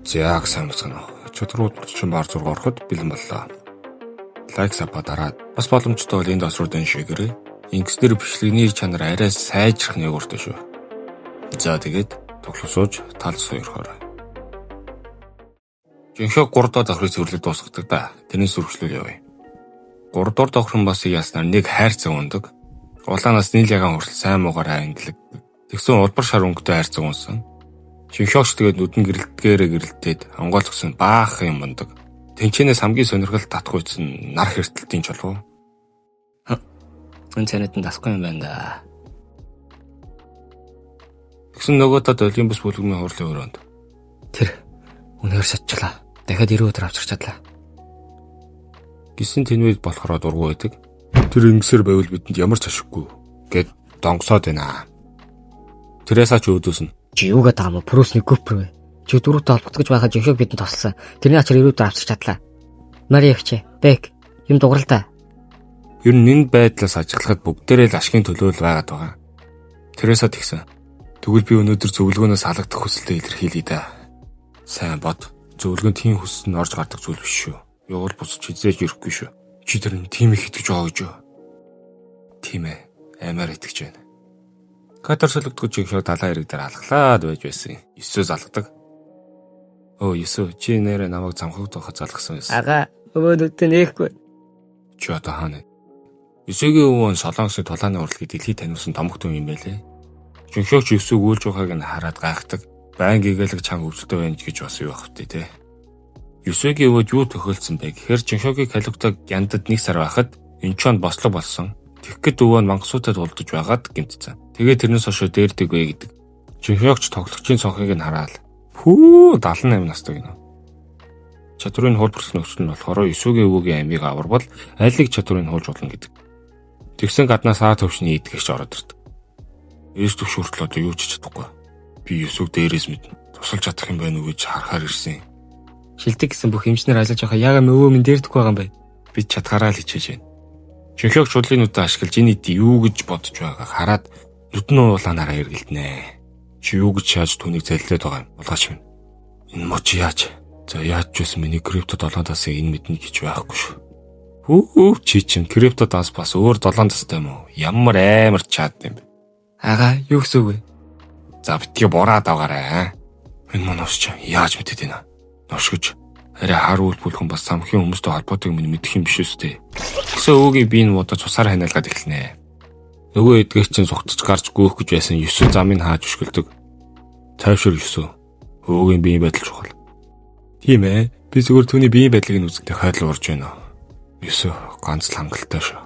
За сайн бацгаана уу. Чадвар удирдагчин бар зураг ороход бэлэн боллоо. Лайк сапа дараад бас боломжтой бол энэ досруу дан шигээрэй. Ингэснээр бичлэгний чанар арай сайжрах нэг уртай шүү. За тэгээд тоглох сууж тал суурхаарай. Жинхэнэ 3 дахь давхрыг цэвэрлэг дуусгадаг да. Тэрнээс үргэлжлүүл явъя. 3 дугаар давхрын бас яснаар нэг хайрцаг ундаг. Улаанаас нийл ягаан хүртэл сайн муугаар ангилдаг. Тэгсэн улбар шар өнгөтэй хайрцаг унсан. Жинхёогч тэгээд нүдэн гэрэлтгээрээ гэрэлтээд онгойлгосон баахан юм ундаг. Тэнчэнээс хамгийн сонирхол татах үйцэн нар хэртэлтийн чулуу. Энэ цанид нь дасгүй юм байна да. Тэгсэн нөгөө тад Олимпус бүлгэмийн хурлын өрөөнд. Тэр үнээр шатчлаа. Дахиад 90 өдөр авчирч чадлаа. Гисэн тэнвэд болохоор дургу байдаг. Тэр ингэсээр байвал бидэнд ямар ч ашиггүй гэд донгосоод байна. Тэрээсаа ч өөдөөс нь Чи юу гэдэг юм бэ? Прусны гүпр вэ? Чи дөрөвтэй холбогдож байхад жинхэнэ бидэнд тусалсан. Тэрний ачаар 90 өдөр авчирч чадлаа. Мария эгч, Бек, юм дуграл та. Ер нь энэ байдлаас ажиглахад бүгдээрээ л ашигын төлөө л байгаад байгаа. Тэрээсээ тэгсэн. Тэгвэл би өнөөдөр зөвлөгөөнөөс алагдах хүсэлтэд илэрхийлье да. Сайн бод. Зөвлөгөө нь тийм хүсэл нь орж гардаг зүйл биш шүү. Явуул бусч хизээж ирэхгүй шүү. Чи тэр нь тийм их итгэж байгаа гэж юу? Тийм ээ. Аймаар итгэж байна. Катар солигдох жигшоо далайн хэрэг дээр алхлаад байж байсан. Есөө залгадаг. Өө Есөө чи нэрээ намайг замхаг байхад залгасан байсан. Ага, өвөө нүдэ нээхгүй. Чи одоо хаана? Есөөгийн өвөө нь Солонгосын тулааны урлагийг дэлхийд таниулсан томог төв юм байлээ. Жинхёогч Есөөг үйлж байгааг нь хараад гайхдаг. Байн гэгээлэг чанга өвчлөлтэй байна гэж бас юу ах вэ те. Есөөгийн өвөөд юу тохиолдсон бэ гэхээр Жинхёогийн Калугтаг яндад нэг сар байхад Инчонд бослог болсон. Тэгэхэд өвөө нь мангасуутай тулдаж байгаад гэмтсэн. Тэгээд тэрнээс хойш дээрдэг вэ гэдэг. Жинхёогч тоглогчийн цонхыг нь хараад хүү 78 настай гинэ. Чадварын хуулбарлах нөхцөл нь болохоор Есүгийн өвөөгийн амийг аварвал алиг чадварыг хуулж болно гэдэг. Тэгсэн гаднаас А төвшний идгэгч ороод ирдэг. Эс төвш хүртэл одоо юу ч хийж чадахгүй. Би Есүг дээрээс мэднэ. Тусалж чадах юм байна уу гэж харахаар ирсэн. Шилдэг гэсэн бүх эмчнэр ажиллаж байхаа яга өвөө минь дээрдэхгүй байгаа юм бэ? Би чадхаараа л хичээж байна. Жинхёог чулын нүдэ ашиглаж энэ эдий юу гэж бодож байгааг хараад нүдэн уулаанаараа эргэлдэнэ. Чи юу гэж шааж түүнийг залилаад байгаа юм? Улгаач минь. Энэ мөч яаж? За яаж ч байсан миний крипто долоон тасыг энэ мэднэ гэж байхгүй шүү. Хүү чи чин крипто данс бас өөр долоон тастай юм уу? Ямар амар чад юм бэ? Ага, юу гэсэн үг вэ? За битгий бураад аваарай. Энэ мөн новш чи яаж мэдээд байна? Новш гэж арай хар үйл бүлхэн бас самхийн хүмүүстэй холбоотой юм мэдэх юм биш үстэй. Тэгсэн өвөгийн би энэ муудаа цусаар ханиалгаад эхэлнэ. Нөгөө эдгээр чинь зугтаж гарч гөөх гэж байсан Есүс замыг хааж өшгөлдөг. Тайвшир Есүс. Өвөгийн биеийн байдал чухал. Тийм ээ. Би зүгээр түүний биеийн байдлыг нь үзэх дахиад л урж байна. Есүс ганц л хангалттай шүү.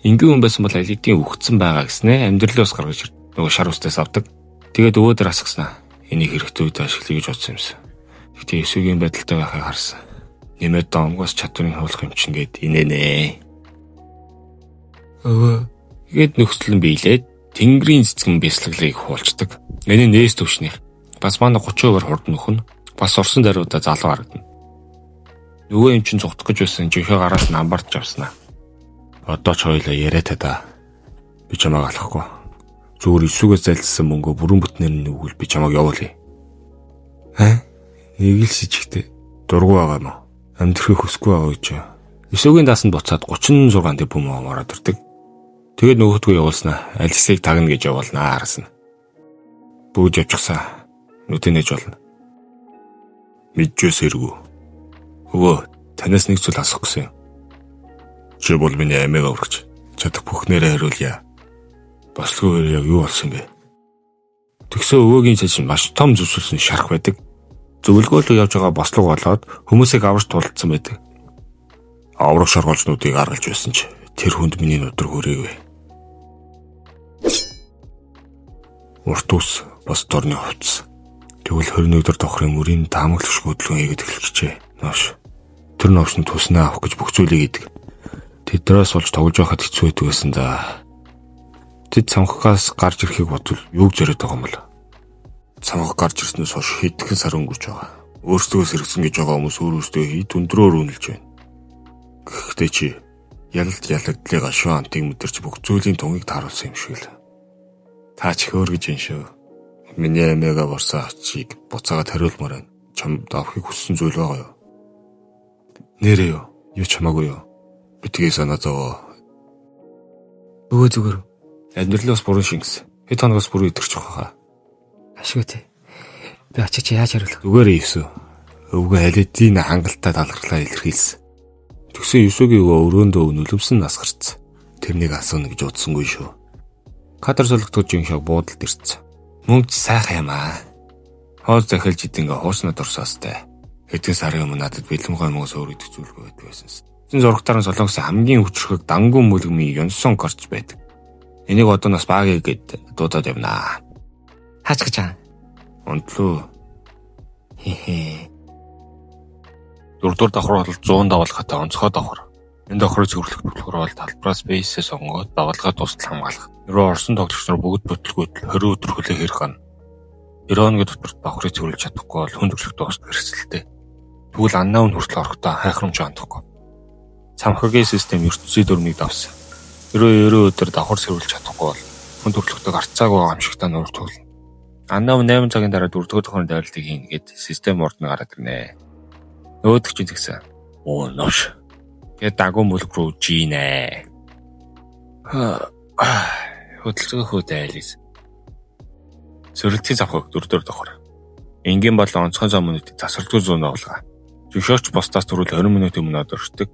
Ингийн хүн байсан бол алидийн үхсэн байгаа гэснээ амьдралаас гаргаж нөгөө шар үстээс авдаг. Тэгээд өвөө дээр асгасан. Энийг хэрэгтэй үед ашиглая гэж бодсон юмсан. Гэхдээ Есүгийн байдалтай байхыг харсан. Нэмээд домгоос чадварын хуулах юм чинь гээд инээнэ. Өвөө Тэгээд нөхцөл нь биелээд Тэнгэрийн цэцгэн бясалгалыг хуулцдаг. Энэ нээс төвшнийх. Бас манай 30%-аар хурд нөхөн. Бас орсон даруйда залуу харагдана. Нөгөө юм чинь зугтах гэж байсан жинхэнэ гараас нь амбарч авснаа. Одоо ч хоёлаа яриатай да. Би чамайг алахгүй. Зүгээр Есүгээс залдсан мөнгөө бүрэн бүтнээр нь өгвөл би чамайг явуулъя. Аа? Нэг л шижигтэй. Дургу байгаа юм уу? Амьдрахыг хүсэхгүй байгаа гэж. Есүгийн даасанд буцаад 36 тэрбум ороод ирдэг. Тэгээд нөгөөдгөө явуулснаа. Алисыг тагна гэж явуулнаа харсан. Бүүж явчихсан. Нүдэ нээж болно. Мэджээс эргүү. Өвөө, танаас нэг зүйл асуух гэсэн юм. Чи бол миний амийг аврагч. Чадах бүхнээрээ хариулъя. Бослогоор яг юу болсон бэ? Тэгсэн өвөөгийн цааш маш том зүсэлсэн шарх байдаг. Зөвлөгөөлөө явж байгаа бослог болоод хүмүүсийг аварч тулдсан байдаг. Аврах шоргоолжнуудыг аргалж байсан ч тэр хүнд миний нудраг хүрээгүй. Урт ус бас дорны хувцас. Тэгвэл 21 дор давхрын мөрийн таамаглах хөдөлгөөн хийгээд эхэлчихжээ. Новш. Тэр новш нь туснаа авах гэж бүх зүйлийг хийдэг. Тэдрээс олж тоглож байхад хэцүү байдаг байсан да. Тэд цамхгаас гарч ирэхийг бодвол юуг зориод байгаа юм бол? Цамхаг гарч ирснээс хойш хэдхэн сар өнгөрч байгаа. Өөрсдөө сэргсэн гэж байгаа хүмүүс өөр өөрсдөө хэд өндрөөр үнэлж байна. Гэхдээ чи ялалт ялагдлыг гашуун амтыг мэдэрч бүх зүйлийн тунгийг тааруулсан юм шиг л. Та ч хөөр гэж юм шүү. Миний амиага борсон ачийг буцаагаад хариулмаар байна. Чамд авахыг хүссэн зүйл байгаа юу? Нэрээ юу? Юу ч хамаагүй юу? Битгий санаа зовоо. Өвөө зүгээр. Амьдрал бас буруу шингэс. Хэд хоногоос бүрүү итгэж байгаа хаа. Ашгүй тий. Би очиж яаж хариулах? Зүгээр Есү. Өвгөн алидийн хангалттай талархлаа илэрхийлсэн. Тэгсэн Есүгийн өвөө өрөөндөө нүлэмсэн нас гарцсан. Тэрнийг асууна гэж удсангүй шүү. Кадр солигдож Жинхёг буудалд ирсэн. Мөнгө ч сайхан юм аа. Хоол захиалж идэнгээ хуучна дурсаастай. Хэдэн сарын өмнө надад бэлэн гой мөнгөөс өөр идэх зүйлгүй байдаг байсан. Зэн зурагтаар нь солонгосын хамгийн хүчрхэг дангуун мүлгмийн Юнсон гарч байдаг. Энийг одоо нас багийг гэд дуудаад явнаа. Хаач гэж аа. Унтлуу. Хэ хэ. Дөрөвдүгээр давхар бол 100 давалгаатай онцгой давхар. Энэ давхрыг цэвэрлэх түлхүүр бол талбараас бейсээ сонгоод давалгаа тусдал хамгаалах. Руу орсон тоглогч нар бүгд бүтлгүүд 20 өдөр хүлээх хэрэг гарна. 90 хоногийн дотор давхрыг цэвэрлж чадахгүй бол хүн төрөлхтөө устдах эрсдэлтэй. Тэгвэл аннаа үн хүртэл орохдоо хайхрамж хандахгүй. Цамхагийн систем ертөнцийн дүрмийг давсан. 90 өдөр давхар цэвэрлж чадахгүй бол хүн төрөлхтөө гарцаагүй гамшигтаа нуур туулна. Аннаа үн 8 цагийн дараа дөрөвдүгээр давхрын дайралтыг хийнэ гэд систем урд нь гараад ирнэ. Нөөдөг чинь тэгсэн. Оо новш. Гэт дагуу мөлг рүү жийнэ. Хөдөлгөөн хөө дайлис. Сөрөлтийн завхаг дөрөвдүгээр давхар. Энгийн болон онцгой зам минутыг засварлгүй зүүн давлгаа. Зөвшөөрч бусдаас түрүүл 20 минут өмнө одорчдөг.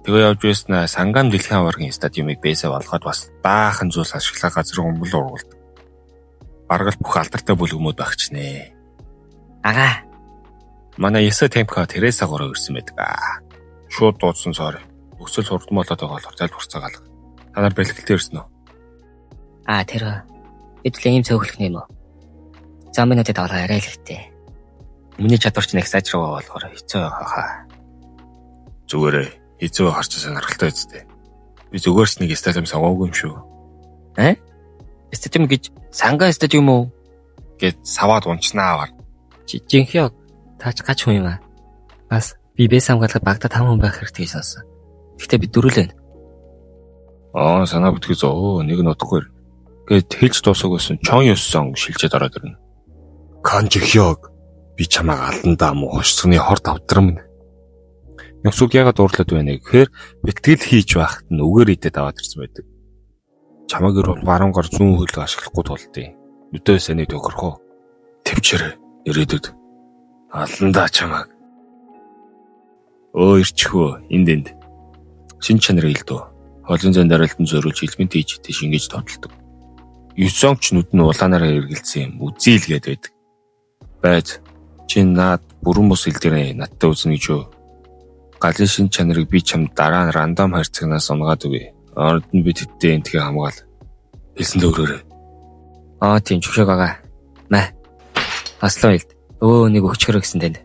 Тэгээ явж байснаа Сангам дэлхийн аваргын стадиумыг бээсээ болгоод бас баахан зүйлс ашиглах газар өмгөл ургуулдаг. Бараг л бүх алдартай бүлгэмүүд байх чинээ. Агаа. Манай Есө Темко Тереса гурав ирсэн байдаг аа. Шууд дуудсан sorry. Өсөл хурдан болоод байгаа болохоор залбирцаа галга. Та нар бэлтгэлтэй ирсэн үү? Аа тэр. Бид л ийм цөөхлөх юм уу? Зам минутад давлгаа арай л ихтэй. Миний чадвар ч нэг сайжраагаа болохоор хэцүү байгаа хаа. Зүгээрээ хэцүү байхаар чи сонирхолтой үсттэй. Би зүгээр ч нэг стадиум сонгоогүй юм шүү. Э? Стадиум гэж Санга стадиум уу? Гэт саваад унчнаа аваар. Жинхёг таач гач хүн юм аа. Бас би бэс хамгаалахад багтаа 5 хүн байх хэрэгтэй гэж сонссон. Гэхдээ бид дөрүлээ. Аа санаа битгий зөө нэг нь удахгүй. Гэт хэлж дуусаагүйсэн Чон Юссон шилжээд ороод ирнэ. Кан Жихёг би чамайг аландаа муу хошцгны хорт авдрам. Ёсуг ягаад уурлаад байна гэхээр бэлтгэл хийж байхад нь үгээр идээд аваад ирсэн байдаг. Чамайг бол баруун гар зүүн хөлөө ашиглахгүй тулдیں۔ Нүдээ саний тохирох уу? Төвчээрэй ирээдүйд. Аландаа чамайг. Өө ирчихвөө энд энд. Шин чанар илдүү. Холын зэн дараалтан зориулж элемент хийж шингээж товтолдог. Юсонгч нүд нь улаанаараа эргэлзсэн юм. Үзийлгээд байдаг. Байз чи наад бүрэн бус хэл дээрээ надтай үзнэ гэж юу? Галын шин чанарыг би чамд дараа нь рандом харьцагнаас унгаад өгье. Оронд нь би тэдтэй энтхий хамгаал. Хэлсэн дөрөөрэй. Аа тийм зөвшөөг байгаа. Мэ. Аслан илд. Өө нэг өгчхөр гэсэн танд.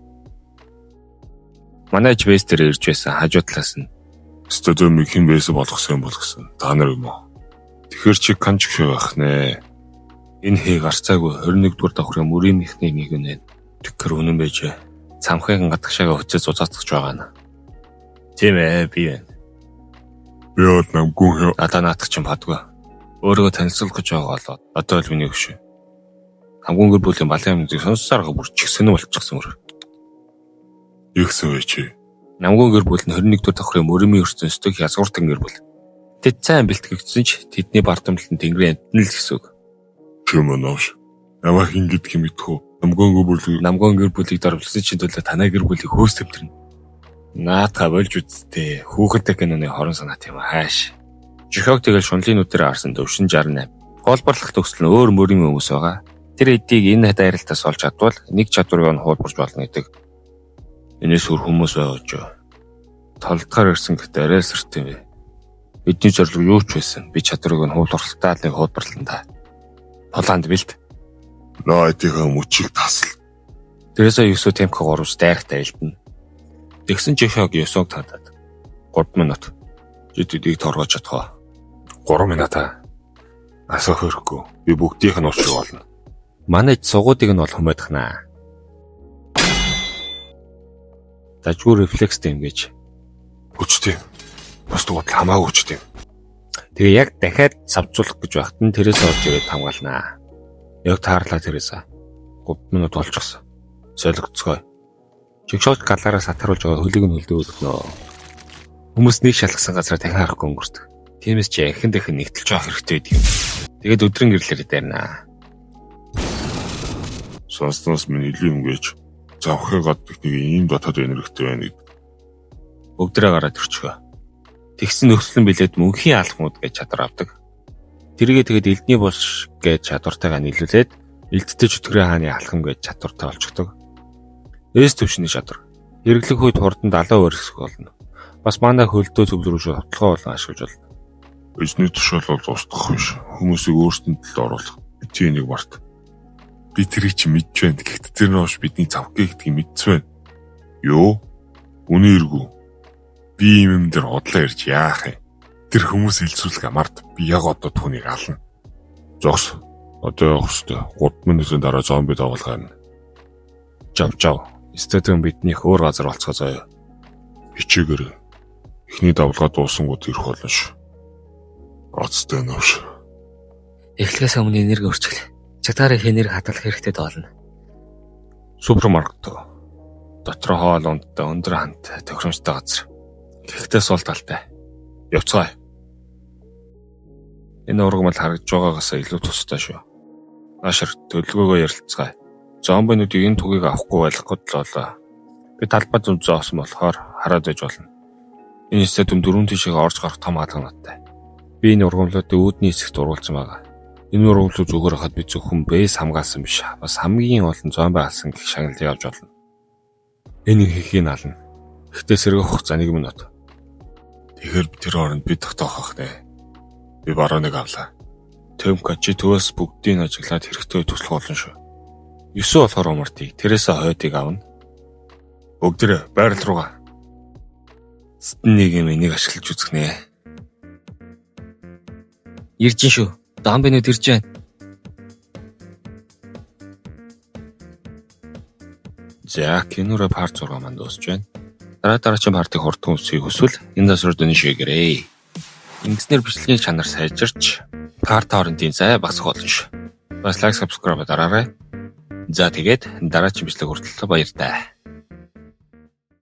Манай ч бэс дээр ирж байсан хажуу талаас нь стадиумыг хэн бэсэ болгосон юм болгосон. Та нар юм уу? Тэгэхэр чи канч байх нэ. Энэ хээ гарцаагүй 21-р давхрын мөрийн ихний нэг нэ. Тэгэхээр үнэн байж цамхын гадагшаага өчөөс зузаацгаж байгаа нь. Тийм ээ би байна. Би бол намгүй одоо наадах чинь падгүй. Өөрийгөө танилцуулах гэж байгаа болоод одоо л миний хөшөө. Хамгүн гэр бүлийн балан юмнуудыг сонссоор бүр чихсэн болчихсон мөр. Игсэн вэ чи? Намгүн гэр бүл нь 21-р давхрын мөрийн ертөнцийн язгууртан гэр бүл. Тэд сайн бэлтгэгдсэн ч тэдний бардамнал нь тэнгэрийн амьтан л гэсэн үг. Чим новш. Намайг хин гэдгийг мэдэх үү? Намгүн гэр бүлийг намгүн гэр бүлийг дорвлсон чинь төлөө танай гэр бүлийг хөөс тэмтэрнэ. Наатха болж үсттэй. Хүүхэдтэй киноны хорон санаат юм хааш. Жихог тэгэл шунлын нүдээр харсан төвшин 68. Хуулбарлах төгсөл нь өөр мөрийн хүмүүс байгаа. Тэр эдийг энэ дайралтаас олж чадвал нэг чадварыг нь хуулбарч болно гэдэг. Энэс өөр хүмүүс байгаа ч юу. Толдохоор ирсэн гэхдээ арай сэрт юм бэ. Бидний зорилго юу ч байсан би чадварыг нь хуулбарлалтаа л нэг хуулбарлана да. Тулаанд бэлт. Наа эдийнхээ мөчийг тасал. Тэрээсээ Юсу Темко гуравч дайрах тайлтна. Тэгсэн чи Жихог Юсуг татаад 3 минут. Чи тэдийг торгож чадах уу? 3 минут аа. Асуух хэрэггүй. Би бүгдийнх нь уушиг болно. Манай сугуудыг нь бол хүмүүдхнаа. Дажгүй рефлекстэй юм гэж. Хүчтэй. Бус дугуйд хамаагүй хүчтэй. Тэгээ яг дахиад савцуулах гэж байхад нь тэрээс орж ирээд хамгаалнаа. Яг таарлаа Тереса. 3 минут болчихсон. Солигдцгоо. Жигшоолт галаараа сатруулж байгаа хөлийг нь хөлдөө өгнө. Хүмүүс нэг шалгасан газараа дахин харахгүй өнгөрдөг. Тиймээс чи ахин дахин нэгтэлж явах хэрэгтэй гэдэг юм. Тэгээд өдрийн гэрлээрээ дайрнаа. Сонсноос минь илүү юм гэж завхыг гаддаг нэг ийм дотоод энергитэй байна гэдэг. Бүгдээрээ гараад ирчихөө. Тэгсэн нөхцөл нь билээд мөнхийн алхмууд гэж чадвар авдаг. Тэргээ тэгээд элдний булш гэж чадвартайгаа нийлүүлээд элдтэй чөтгөрийн хааны алхам гэж чадвартай болчихдог. Эс төвшний чадвар. Хэрэглэх үед хурдан 70 өрсөх болно. Бас манай хөлдөө төвлөрүүлж ботлогоо болон ашиглаж болно. Эзний тушаал бол устгах биш. Хүмүүсийг өөрсдөнд л оруулах. Битгий нэг март. Би тэрийг чи мэдж байна. Гэхдээ тэр нь ууш бидний завхыг гэдгийг мэдсэн байна. Юу? Үнэн эргүү. Би ийм юм дээр удлаа ирж яах юм? Тэр хүмүүс илсүүлэх амард. Би яг одоо түүнийг ална. Зогс. Одоо явах ёстой. 3 минутын дараа зомби дагуулга гарна. Жав жав. Стадион биднийх өөр газар болцгоо заяа. Хичээгээрэй. Эхний давлгаа дуусангууд ирэх болно ш. Оцтой новш. Эхлэхээс өмнө энерги өрчгөл. Чагтаараа их энерги хадгалах хэрэгтэй доолно. Супермаркет. Дотор хоол ундтай өндөр хант тохиромжтой газар. Гэхдээ сул талтай. Явцгаая. Энэ ургамал харагдж байгаагаас илүү тустай шүү. Наашир төлөвлөгөөгөө ярилцгаая. Зомбинуудыг энэ тугийг авахгүй байлгах гээд л болоо. Би талбай зам зоосон болохоор хараад байж болно. Энэ стадиум дөрвөн тишээ орж гарах том хаалгануудтай. Би энэ ургамлуудыг үүдний хэсэгт уруулсан байгаа. Энэ ургамлууд зүгээр хахад би зөвхөн бэс хамгаалсан биш. Бас хамгийн олон зомби алсан гэх шагналыг авч болно. Энэ ихийг ална. Гэхдээ сэргэх хугацаа 1 минут. Тэгэхээр тэр оронд би тогтоох байх нэ. Би барууныг авлаа. Томка чи төвөөс бүгдийг ажиглаад хэрэгтэй туслах болно шүү. 9 болохоор умартыг, Тереса хойдыг авна. Бүгдээрээ байрал руугаа. Стэн нэг юм энийг ашиглаж үзэх нэ. Ирж гин шүү. Зомбинууд ирж байна. За, кинороо part 6 маань дуусч байна. Дараа дараагийн part ыг хурдан үзэхийг хүсвэл энэ дасруу дөншөөгээрэй. Ингэснээр бичлэгийн чанар сайжирч, карт хоорондын зай багасах болно шүү. Бас лайк, subscribe дараарай. За тэгээд дараагийн бичлэг хүртэл баяртай.